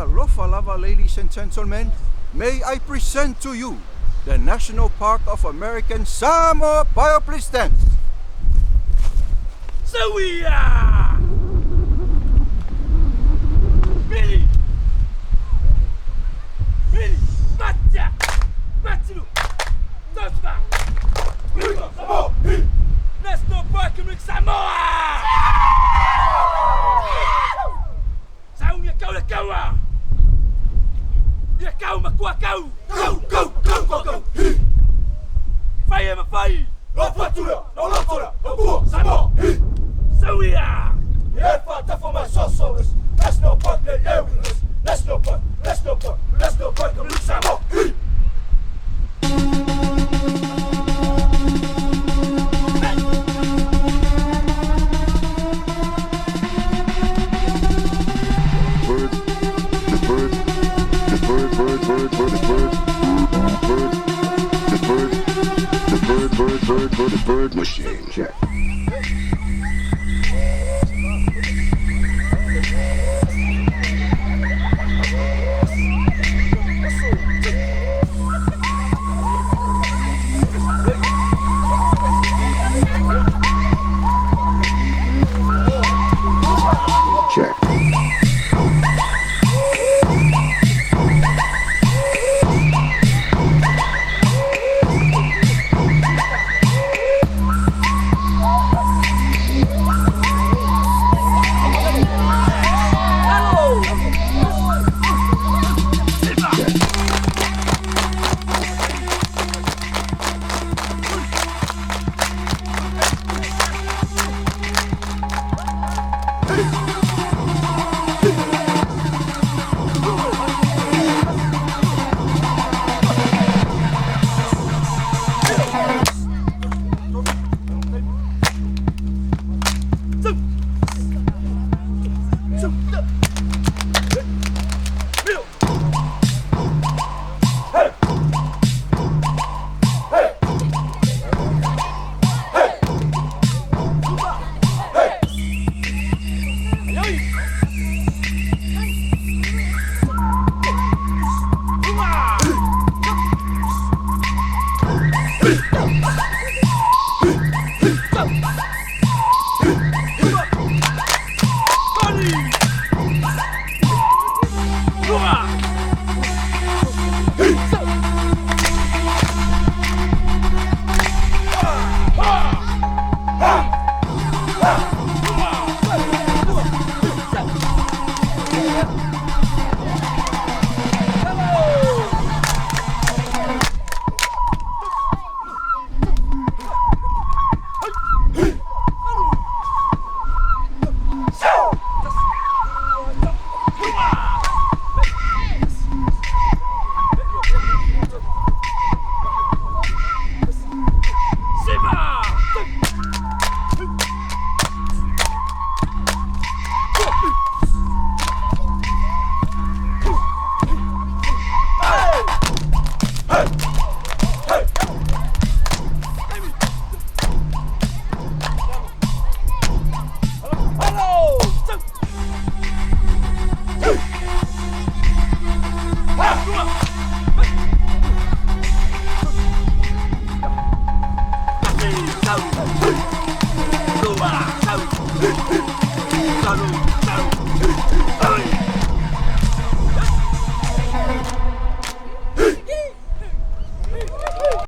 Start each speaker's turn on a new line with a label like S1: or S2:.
S1: Talofa lava, ladies and gentlemen, may I present to you the National Park of American Samoa Bioblitz Dance.
S2: Sauia! Mili! Mili! Batia! Batilu! Tosfa! National Park of Samoa! Sauia kau le kaua! Ia kau makua kau!
S3: Kau, kau, kau, kau, kau! Hi!
S2: Fai e mafai!
S3: No fatura, no lotora, no kua, Samoa! Hi!
S2: Sauia!
S3: Ie fa tafa mai sosoris, National Park le Ewingas, National Park, National Park, National Park of Samoa! Hi!
S4: Bird, the bird, the bird, bird, bird, bird, the bird, bird, the bird, the bird, bird, bird, bird, the bird machine. Check. Check.
S2: Lua!